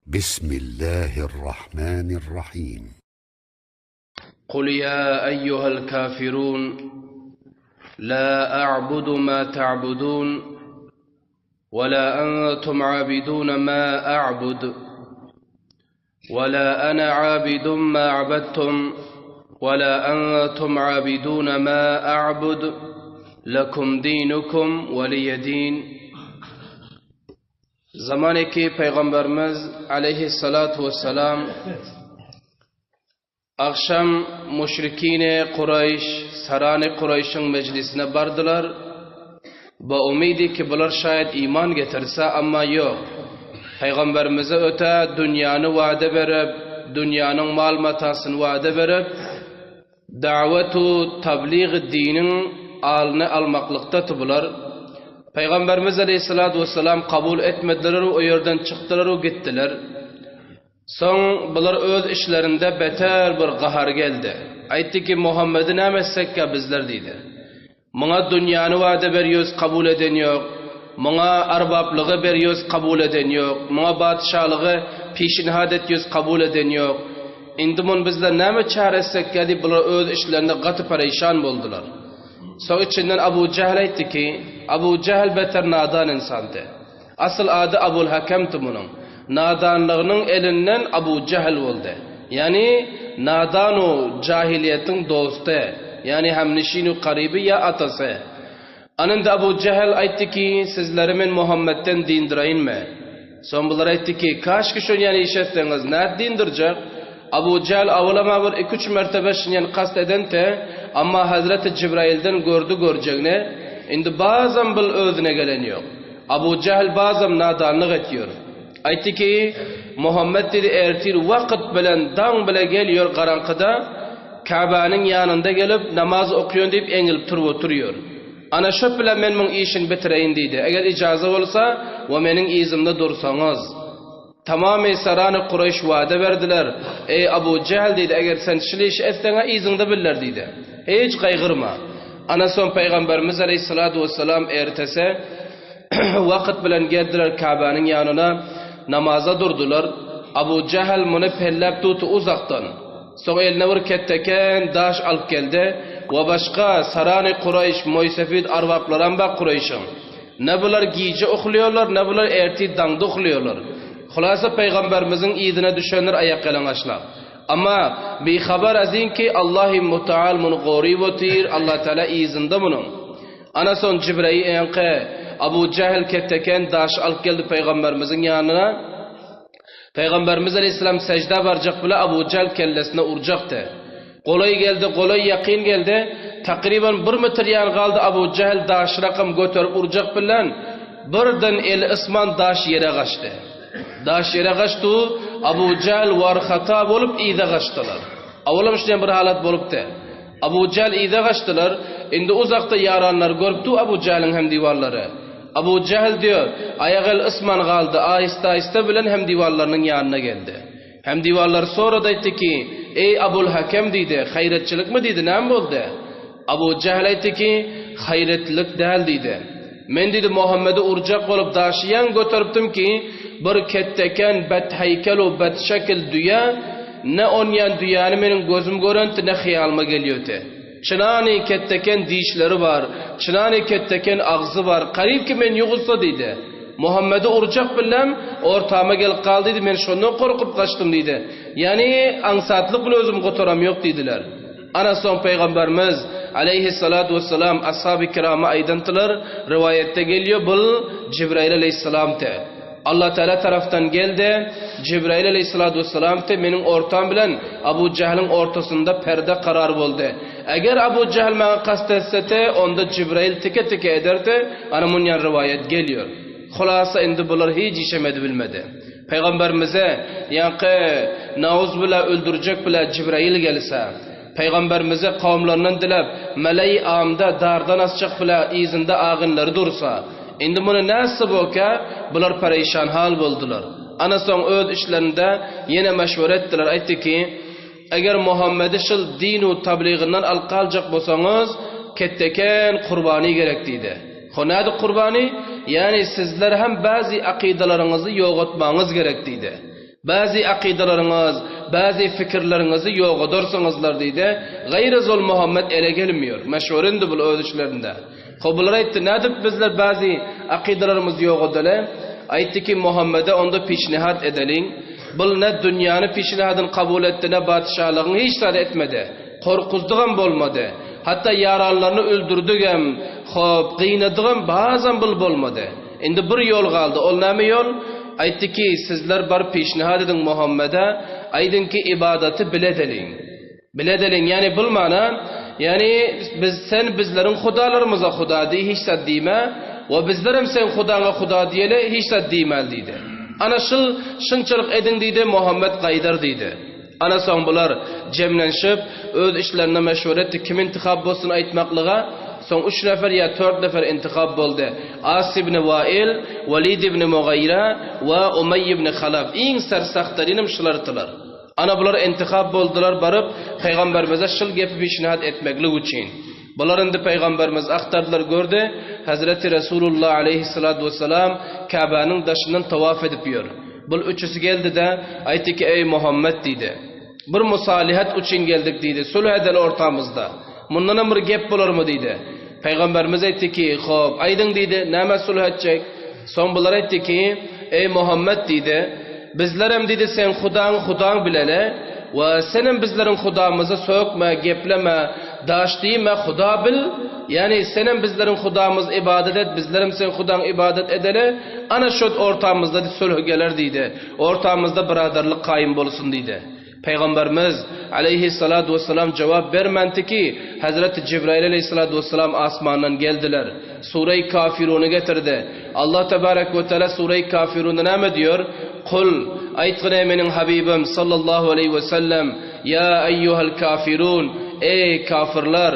Bismillahirrahmanirrahim. قل يا أيها الكافرون لا أعبد ما تعبدون ولا أنتم عابدون ما أعبد ولا أنا عابد ما عبدتم ولا أنتم عابدون ما أعبد لكم دينكم ولي دين Zamaniki Pygamberimiz aleyhissalatu vesselam agşam müşrikine Kuraýyş, sarany Kuraýşyň mejlisine bardylar. Ba umydy ki bular şaýat iman getirse, amma ýok. Pygamberimize öte dünýäni wada berip, dünýäniň mal-matasyny wada berip, Dawet-u tablyg diniň alyny almaklykda tubular. Pygamberimiz aleýhissalatu wessalam kabul etmediler-u o ýerden çykdylar-u gitdiler. Soň bular öz işlerinde beter bir gahar geldi. Aýtdy ki, Muhammedi näme etsekkä bizler diýdi. Muňa dünýäni wada berýös kabul eden ýok. Muňa arbaplygy berýös kabul eden ýok. Muňa patyşalygy pişinhat etýös kabul eden ýok. Indi muny bizler näme çäre etsekkä diýip bular öz işlerinde gaty pereýşan boldular. Soň içinden Abu Jähl aýtdy ki, Abu Jähl beter nadan ynsandy. Asyl ady Abul Hakemdi munuň. Nadanlygynyň elinden Abu Jähl boldy. Ýagny nadan-u jahiliýetiň dosty, ýagny hemnişin-u garyby ýa atasy. Anynda Abu Jähl aýtdy ki, Sizleri men Muhammetden dyndyraýynmy? Soň bular aýtdy ki, Kaşki şonýan iş etseňiz, nädip dyndyryjak? Abu Jähl awalama bir iki-üç mertebe şinýan kast edente, amma Hezreti Jibraýyldan gördi görjegini, indi bazam bil özüne gelen ýok. Abu Jähl bazam nadanlyk etýär. Aýtdy ki, Muhammet diýdi, ertir wakyt bilen daň bile gelýär garaňkyda, Käbäniň ýanynda gelip, namaz okýan diýip eňilip turup oturýar. Ana şo bile men muň işini bitireýin diýdi. Eger ijaza bolsa we meniň yzymda dursaňyz. Tamamy sarany Kureýş wada berdiler. Eý Abu Jähl diýdi, eger sen şul işi etseň-ä yzyňda biller diýdi. Hiç gaýgyrma. Ana soň Pygamberimiz aleýhissalatu wessalam ertesi wakyt bilen geldiler Käbäniň ýanyna, namaza durdular. Abu Jähl muny pelläp duty uzakdan. Soň eline bir ketteken daş alyp geldi we başga sarany Kureýş, moýsefid arbaplaram bar Kureýşiň. Ne bular gije uhlaýarlar, ne bular ertir daňda uhlaýarlar. Hulasa Pygamberimiziň yzyna düşenler aýakýalaňaçlap. Amma bihabar azinki Allahy Mutaal muny goryp otyr, Allah Taala yzynda munuň. Ana soň Jibraýy eňki Abu Jähl ketteken daşy alyp geldi Pygamberimiziň ýanyna. Pygamberimiz aleýhissalam seždä barjak bile Abu Jähl kellesine urjakdy. Golaý geldi, golaý ýakyn geldi. Takryban bir metr ýan galdy Abu Jähl daşy rakam göterip urjak bilen birden eli ysman daş ýere gaçdy. Daş ýere gaçdy, Abu Jähl war-hata bolup yza gaçdylar. Awalam şundan bir halat bolupdy. Abu Jähl yza gaçdylar. Indi uzakda ýaranlar görüpdi Abu Jähliň hem diwarlary. Abu Jähl diýör, aýak-el ysman galdy, aýysta-aýysta bilen hem diwarlarynyň ýanyna geldi. Hem diwarlary sorady aýtdy ki, Eý Abul Hakem diýdi, haýratçylykmy diýdi, näme boldy? Abu Jähl aýtdy ki, Haýratlyk däl diýdi. Men diýdi, Muhammedi urjak bolup daşy ýaň göteripdim ki, bir ketdeken, bet heýkel u bet şekil düýe, ne onýan düýäni meniň gözüm görenti, ne hyýalyma gelýöti. Çynany ketdeken dişleri bar, çynany ketdeken agzy bar, garyp ki men ýugulsa diýdi. Muhammedi urjak billem, ortama gelip galdy diýdi, men şondan gorkup gaçdym diýdi. Ýagny aňsatlyk bilen özüm gutaram ýok diýdiler. Ana soň Pygamberimiz, aleýhissalatu wessalam, ashaby kirama aýdantylar, riwaýatda gelýär, bul Jibraýyl aleýhissalamdy. Allah Teala tarapdan geldi, Jibraýyl aleýhissalatu wessalam te meniň ortam bilen Abu Jähliň ortasynda perde karar boldy. Eger Abu Jähl maňa kast etsete, onda Jibraýyl tike-tike ederdi, ana munýan riwaýat gelýär. Hulasa indi bular hiç işem edibilmedi. Pygamberimize ýaňky nauzbila öldürjek bile Jibraýyl gelse, Pygamberimize kowumlaryndan diläp, meleý amda dardan asjak bile yzynda agynlary dursa, indi muny nätse boka, bular pereýşan hal boldular. Ana soň öz içlerinde ýene meşwere etdiler, aýtdy ki, Eger Muhammedi şyl din-u tablygyndan alyp galjak bolsaňyz, ketdeken kurbany gerek diýdi. Ho nädip kurbany? Ýagny sizler hem bäzi akydalaryňyzy ýogatmagyňyz gerek diýdi. Bäzi akydalaryňyz, bäzi fikirleriňizi ýogadarsyňyzlar diýdi. Gaýry zol Muhammet ele gelmiýor. Meşhur indi bul öz içlerinde. Ho bular aýtdy, nädip bizler bäzi akydalarymyzy ýogadale? Aýtdy ki, Muhammede onda pişnihat edeliň. Bul ne dünýäni pişnihadyny kabul etdi, ne patyşalygyň hiç zady etmedi. Gorkuzdygam bolmady. Hatda ýaranlaryny öldürdigem, hop, gynadygam bazam bul bolmady. Indi bir ýol galdy. Ol näme ýol? Aýtdy ki, sizler baryp pişnihat ediň Muhammede, aýdyň ki, ybadaty bile edeliň. Bile edeliň, ýagny bul mana, ýagny biz sen bizleriň hudalarymyza huda diý, hiç zat diýme, we bizlerem seň hudaňa huda diýeli, hiç zat diýmäli diýdi. Ana şul, şunçalyk ediň diýdi, Muhammet gaýdar diýdi. Ana soň bular jemlenşip, öz işlerinde meşweret etdi, kim intihap bolsun aýtmaklyga, soň üç nefer ýa tört nefer intihap boldy, As ibn Wail, Walid ibn Mugaýra we Umeý ibn Halaf, iň sersahtarynam şulardylar. Ana bular intihap boldular baryp, Pygamberimize şul gepi pişnihat etmeklik üçin. Bular indi Pygamberimizi agtardylar gördi, Hezreti Resulullah aleýhissalatu wessalam Käbäniň daşyndan tawaf edip ýör. Bul üçüsi geldi-de, aýtdy ki, Eý, Muhammet diýdi. Bir musalihat üçin geldik diýdi, sulh edeli ortamyzda. Mundanam bir gep bolarmy diýdi. Pygamberimiz aýtdy ki, Hop, aýdyň diýdi, nämä sulh etjek? Soň bular aýtdy ki, Eý, Muhammet diýdi, bizlerem diýdi, seň Hudaňy Hudaň bileli we senem bizleriň Hudamyzy sökme, gepleme, daş diýme, Huda bil, ýagny senem bizleriň Hudamyz ybadat et, bizlerem seň Hudaň ybadat edeli, ana şo ortamyzda sulh geler diýdi, ortamyzda byradarlyk kaýym bolsun diýdi. Pygamberimiz, aleýhissalatu wessalam, jogap bermänti ki, Hezreti Jibraýyl aleýhissalatu wessalam asmandan geldiler. Sureý Kafiruny getirdi. Allah tebarek we teala Sureý Kafirunda näme diýýär? Kul, aýtgyn eý meniň Habibim sallallahu aleýhi we sellem, Ýa eýýuhel kafirun, eý kafirler,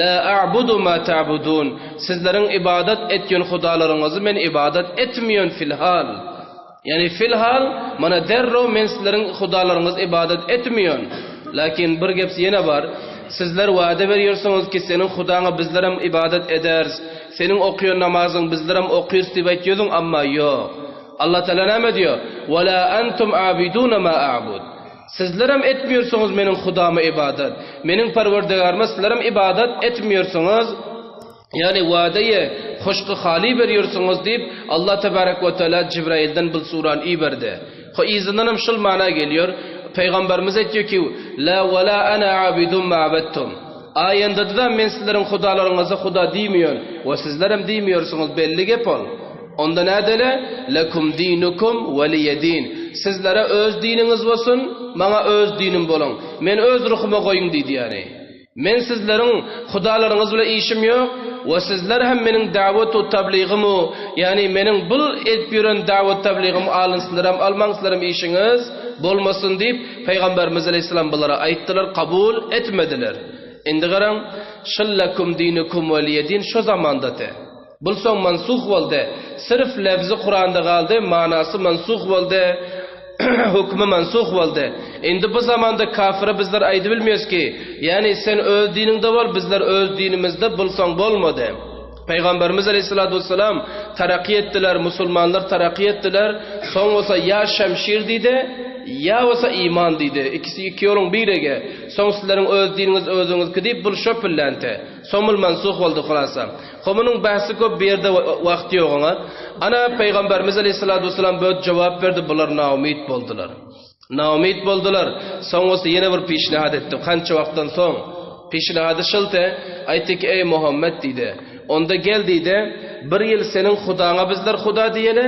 la a'budu ma ta'budun, sizleriň ybadat etýän hudalaryňyzy men ybadat etmeýän filhal. Ýagny filhal, mana derrew men sizleriň hudalaryňyza ybadat etmeýän. Lakin bir gep ýene bar, sizler wada berýärsiňiz ki, seniň hudaňa bizlerem ybadat ederis, seniň okaýan namazyňy bizlerem okyrys diýip aýtýarsyň, amma ýok. Allah Taala näme diýýär? Wa la antum abiduna ma a'bud. Sizlerem etmeýärsiňiz meniň hudama ybadat. Meniň Perwerdigaryma sizlerem ybadat etmeýärsiňiz. Ýagny wadaýy huşky haly berýärsiňiz diýip, Allah tebarek we teala Jibrailden bul surany iberdi. Ho yzyndanam şul mana gelýär, Pygamberimiz aýtýar ki, La we la ana abidun ma abedtum. Aýendada-da men sizleriň hudalaryňyza huda diýmeýän we sizlerem diýmeýärsiňiz belli gep ol. Onda nädeli? Lekum dinukum we liye din. Sizlere öz diniňiz bolsun, maňa öz dinim boluň. Men öz ruhuma goýuň diýdi ýagny. Men sizleriň hudalaryňyz bilen işim ýok we sizler hem meniň dawet-u tabligymy, ýagny meniň bul edip ýören dawet-tabligymy alyn sizlerem almaň sizlerem işiňiz bolmasyn diýip Pygamberimiz aleýhissalam bulara aýtdylar kabul etmediler. Indi garaň şul lekum dinukum weliye din şo zamandady. Bul soň mansuh boldy. Syrf lefzi Kuranda galdy, manasy mansuh boldy, hökümi mansuh boldy. Indi bu zamanda kafyra bizler aýdybilmeýäs ki, ýagny sen öz diniňde bol, bizler öz dinimizde, bul soň bolmady. Pygamberimiz aleýhissalatu wessalam taraky etdiler, musulmanlar taraky etdiler, soň bolsa ýa şemşir diýdi, ýa bolsa iman diýdi. Ikisi iki ýoluň biregi. Soň sizleriň öz diniňiz özüňiznki diýip bul şo pillänti. Soň bul mansuh boldy hulasa. Ho munuň bahsi köp bu ýerde wagt ýok oňa. Ana Pygamberimiz aleyhissalatu vesselam böt jogap berdi bular naumyt boldular. Naumyt boldular. Soň bolsa ýene bir pişnihat etdi. Kança wagtdan soň pişnihady şylty aýtdy ki eý Muhammet diýdi. Onda gel diýdi bir ýyl seniň hudaňa bizler huda diýeli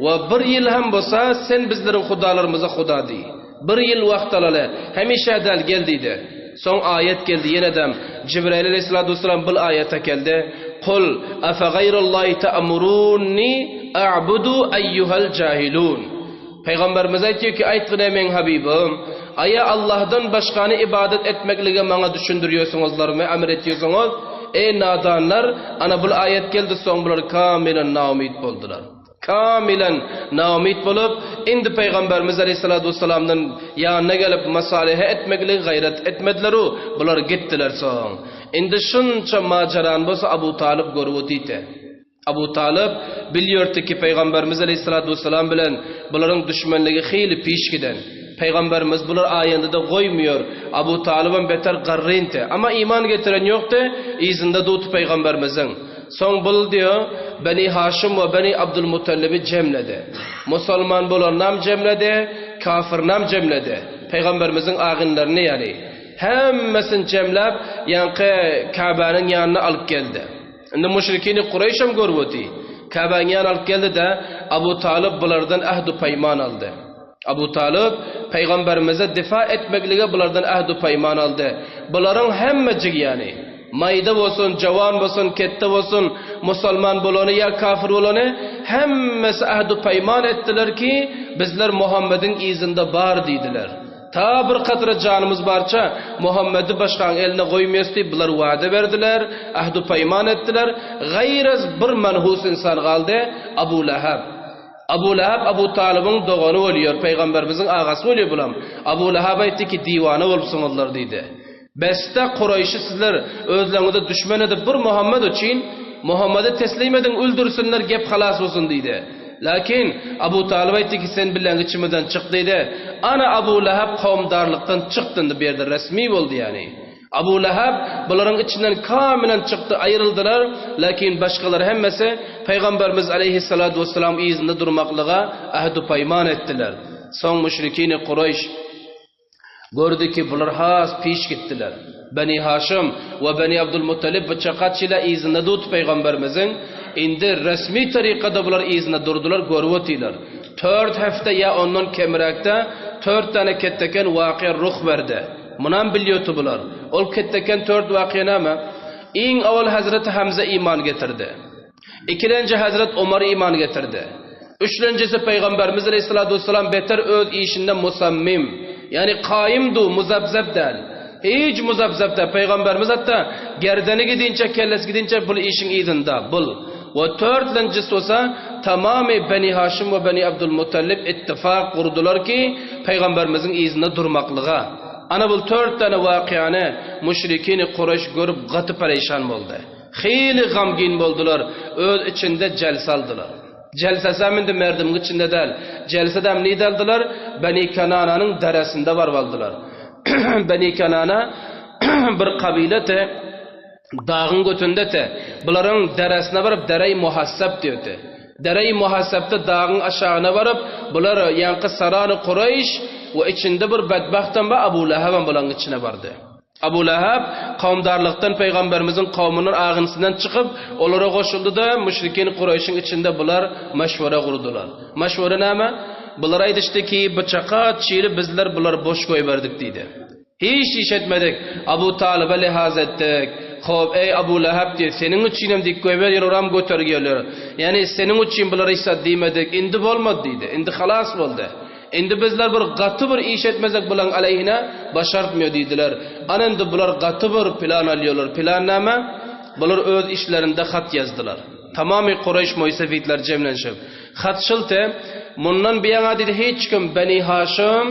we bir ýyl hem bolsa sen bizleriň hudalarymyza huda diý. Bir ýyl wagt alaly, hemişe däl, gel diýdi. Soň aýat geldi, ýenedem Jibraýyl aleýhissalatu wessalam bul aýata keldi, Kul, efegaýrallahi te'murunni a'budu eýýuhel jahilun. Pygamberimize aýtýar ki, aýtgyn eý meň habibim, aýa Allahdan başgany ybadat etmeklige maňa düşündirýärsiňizlermi, emr etýärsiňiz? Eý nadanlar, ana bul aýat geldi, soň bular kamilen naumyt boldular. Kamilen naumyt bolup, indi Pygamberimiz aleýhissalatu wessalamdan ýanyna gelip masalihe etmekligi gaýrat etmediler-u, bular gitdiler soň. Indi şunça majarany bolsa Abu Talyp görüp otyrdy. Abu Talyp bilýärdi ki, Pygamberimiz aleýhissalatu wessalam bilen bularyň düşmenligi hili piş giden. Pygamberimiz bular aýanda-da goýmaýar. Abu Talybam beter garrynty. Amma iman getiren ýokdy, yzynda duty Pygamberimiziň. Soň bul diýo, Beni Haşym we Beni Abdulmutallyby jemledi. Musulman bolanynam jemledi, kafyrynam jemledi. Pygamberimiziň agynlaryny ýagny. Hemmesini jemläp, ýaňky Käbäniň ýanyna alyp geldi. Indi müşrikini Kureýşem görüp oty. Käbäniň ýanyna alyp geldi-de, Abu Talyp bulardan ähd-u-peýman aldy. Abu Talyp pygamberimize difa etmeklige bulardan ähd-u-peýman aldy. Bularyň hemmejigi ýany, maýda bolsun, jawan bolsun, ketde bolsun, musulman bolany ýa kafir bolany, hemmesi ähd-u-peýman etdiler ki, bizler Muhammediň yzynda bar diýdiler. Ta bir katra janymyz barça, Muhammedi başgaň eline goýmaýas diýip, bular wada berdiler, ähd-u-peýman etdiler. Gaýraz bir manhus ynsan galdy, Abu Lahab. Abu Lahab Abu Talybyň dogany bolýar, pygamberimiziň agasy bolýar bulam. Abu Lahab aýtdy ki, diwana bolupsyňyzlar diýdi. Bes-de Kuraýşy sizler özleriňize düşmen edip bir Muhammet üçin, Muhammedi teslim ediň öldürsinler gep halas bolsun diýdi. Lakin Abu Talyp aýtdy ki sen bilen içimizden çyk diýdi. Ana Abu Lahab kowumdarlykdan çykdy indi bu ýerde resmi boldy ýani. Abu Lahab bularyň içinden kamilen çykdy aýryldylar, lakin başgalar hemmesi Pygamberimiz aleýhissalatu wessalam yzynda durmaklyga ähdu paýman etdiler. Soň müşrikini Kuraýş Gördi ki, bular has piş gitdiler. Beni Haşym we Beni Abdulmuttalib bıçakaç ile yzynda durdy Pygamberimiziň. Indi resmi tarykada bular yzynda durdular, görüp otylar. Tört hepde ýa ondan kemräkde tört däne ketdeken wakyýa ruh berdi. Munam bilýoty bular. Ol ketdeken tört wakyýa näme? Iň owal Hazreti Hamza iman getirdi. Ikilenji Hezret Omar iman getirdi. Üçlenjisi Pygamberimiz aleýhissalatu wessalam beter öz işinde musammim, ýagny kaýymdu, muzabzab däl. Hiç muzabzab däl. Pygamberimiz hatda gerdeni gidinçä, kellesi gidinçä bul işiň yzynda, bul. We törtlenjisi bolsa tamamy Beni Haşym we Beni Abdulmuttalib ittifak gurdular ki, Pygamberimiziň yzynda durmaklyga. Ana bul tört däne wakyany müşrikini Kureýş görüp gaty pereýşan boldy. Hili gamgyn boldular, öz içinde jelse aldylar. Jelsesem indi merdimiň içinde däl. Jelsedem nirde aldylar? Beni Kenananyň deresinde baryp aldylar. Beni Kenana bir kabile-te, dagyň götünde-te. Bularyň deresine baryp, Dereý Muhassap diýipdi. Dereý Muhassapda dagyň aşagyna baryp, bular ýaňky Sarany Kureýş we içinde bir bedbagtam bar, Abu Lahabam bularyň içine bardy. Abu Lahab kowumdarlykdan pygamberimiziň kowumynyň agynsyndan çykyp, olara goşuldy-da, müşrikin Kureýşiň içinde bular maşwara gurdular. Maşwara näme? Bular aýdyşdy ki, Byçaka çili bizler bulary boş goýberdik diýdi. Hiç iş etmedik. Abu Talyba lihaz etdik. Hop, eý Abu Lahab diýdi, seniň üçinem dik goýber, oram göter geler. Ýagny seniň üçin bulara hiç zat diýmedik. Indi bolmady diýdi. Indi halas boldy. Indi bizler bir gaty bir iş etmesek bulaň aleýhine başartmýo diýdiler. Ana indi bular gaty bir plan alýolar. Plan näme? Bular öz işlerinde hat ýazdylar. Tamamy Kureýş moýsefitler jemlenşip. Hat şylte, mundan buýaňa diýdi hiç kim Beni Haşym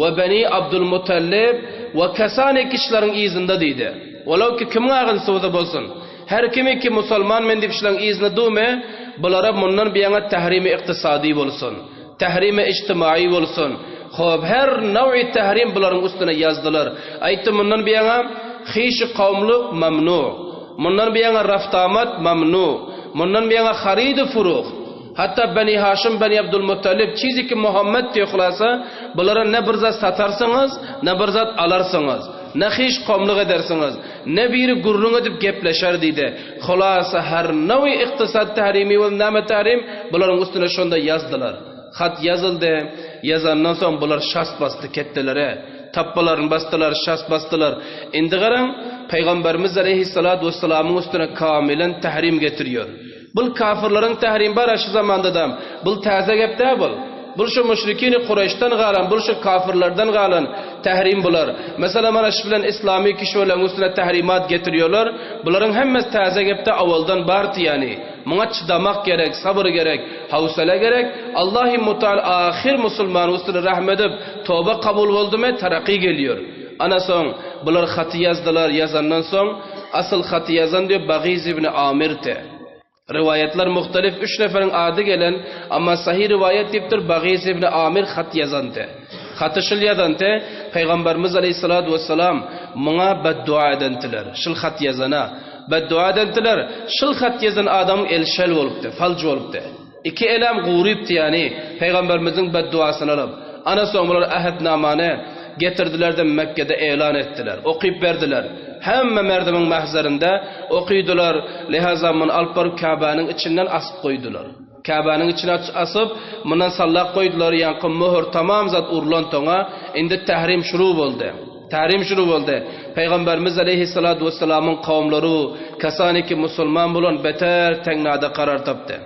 we Beni Abdulmutallib we kesani kişileriň yzynda diýdi. Walaw ki kimiň agynysy bolsa bolsun. Her kimi ki musalman men diýip şulaň yzynda dume, bulara mundan buýaňa tährimi ykdysady bolsun. Tährimi ijtimaýy bolsun. Hop, her naw'i tährim bularyň üstüne ýazdylar. Aýtdy, mundan buýaňa hyşy kowumlyk mamnu. Mundan buýaňa raftamat mamnu. Mundan buýaňa harydy furuht. Hatda Beni Haşym, Beni Abdulmuttalib, çizi ki Muhammet diýe hulasa, bulara ne bir zat satarsyňyz, ne bir zat alarsyňyz. Ne hyş kowumlyk edersiňiz. Ne biri gürrüň edip gepleşer diýdi. Hulasa her nawi ykdysat tährimi we näme tährim bularyň üstüne şonda ýazdylar. Hat ýazyldy. Ýazandan soň bular şas basdy ketdelere. Tapbalaryny basdylar, şas basdylar. Indi garaň, Pygamberimiz aleýhissalatu wessalamyň üstüne kamilen tährim getirýär. Bul kafirleriň tährimi bar-a şu zamandadam. Bul täze gep däl bul. Bul şu müşrikini Kureýşden galan, bul şu kafirlerden galan tährim bular. Meselem mana şu bilen islami kişilerleň üstüne tährimat getirýärler. Bularyň hemmesi täze gep däl awaldan bardy ýani. Muňa çydamak gerek, sabyr gerek, howsala gerek. Allahy Mutaal ahyr musulmanyň üstüne rahm edip, toba kabul boldumy, taraky gelýär. Ana soň bular haty ýazdylar, ýazandan soň asyl haty ýazan diýip Bagyz ibn Amirdi. Riwaýatlar muhtalif üç neferiň ady gelen, amma sahyh riwaýat diýipdir Bagis ibn Amir hat ýazandy. Haty şul ýazandy, Pygamberimiz aleýhissalatu wessalam muňa beddua edendiler, şul hat ýazana. Beddua edendiler, şul hat ýazan adamyň eli şel bolupdy, falj bolupdy. Iki elem gurypdy ýany Pygamberimiziň bedduasyny alyp. Ana soň bular ähetnamany getirdiler-de Mekgede elan etdiler. Okyp berdiler. Hemme merdimiň mähzerinde okydylar. Lihaza muny alyp baryp Käbäniň içinden asyp goýdular. Käbäniň içine asyp, mundan sallap goýdular, ýaňky möhür tamam zat urlan toňa, indi tährim şuru boldy. Tährim şuru boldy. Pygamberimiz aleýhissalatu wessalamyň kowumlary, kasany ki musulman bolan beter teňnada karar tapdy.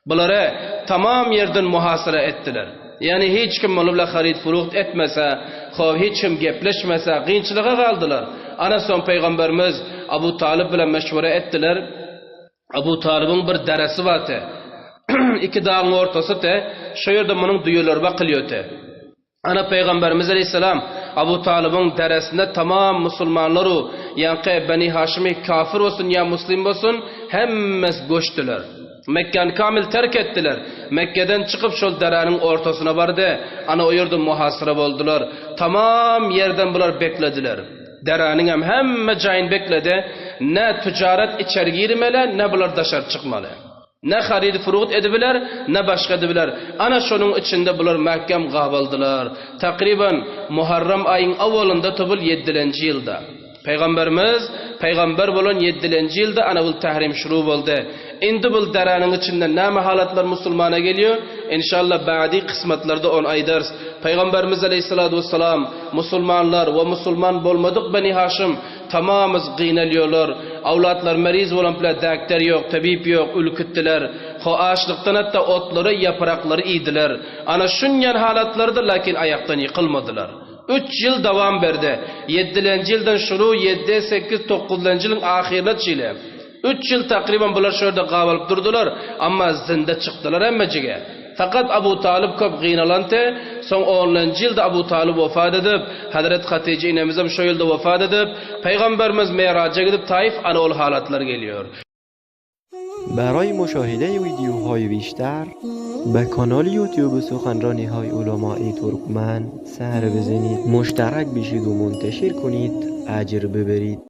Bulary tamam ýerden muhasara etdiler. Ýagny hiç kim muny bilen haryt-furuht etmese, ho hiç kim gepleşmese, kynçylyga galdylar. Ana soň Pygamberimiz Abu Talyp bilen meşwere etdiler. Abu Talybyň bir deresi bardy. Iki dagyň ortasydy. Şo ýerde munuň düýeleri bakylýardy. Ana Pygamberimiz aleýhissalam Abu Talybyň deresinde tamam musulmanlar-u, ýaňky Beni Haşymy kafir bolsun ýa muslim bolsun, hemmesi göçdüler. Mekgäni kamil terk etdiler. Mekgeden çykyp şol deräniň ortasyna bardy. Ana o ýerde muhasyra boldular. Tamam ýerden bular beklediler. Deräniňem hemme jaýyny bekledi. Ne tüjaret içeri girmeli, ne bular daşary çykmaly. Ne harydy-furugt edibiler, ne başga edibiler. Ana şonuň içinde bular mähkem gabaldylar. Takryban, Muharram aýyň awalynda tubul ýeddilenji ýylda. Pygamberimiz, pygamber bolan ýeddilenji ýylda ana bul tährim şuru boldy. Indi bul deräniň içinde näme halatlar musulmana gelýär? Enşalla bady kysmatlarda ony aýdarys. Pygamberimiz aleýhissalatu wessalam, musulmanlar we musulman bolmadyk Beni Haşym, Tamamyz gynalýolar. Awlatlar meriz bolanpla däkter ýok, tebip ýok, ülkütdiler. Ho açlykdan hatda otlary, ýapraklary iýdiler. Ana şunýan halatlarda lakin aýakdan ýykylmadylar. Üç ýyl dowam berdi. Ýeddilenji ýyldan şuru ýeddi, sekiz, dokuzlenji ýylyň ahyryna çile. Üç ýyl takryban bular şu ýerde gabalyp durdular, amma zynda çykdylar hemmejige. Fakat Abu Talyp köp gynalanty, soň onlanjy ýylda Abu Talyp wefat edip, Hazret Hatyja enemizem şo ýylda wefat edip, Pygamberimiz Meraja gidip Taif ana ol halatlar gelýär. برای مشاهده ویدیوهای بیشتر به کانال یوتیوب سخنرانی های علمای ترکمن سر بزنید مشترک بشید و منتشر کنید اجر ببرید.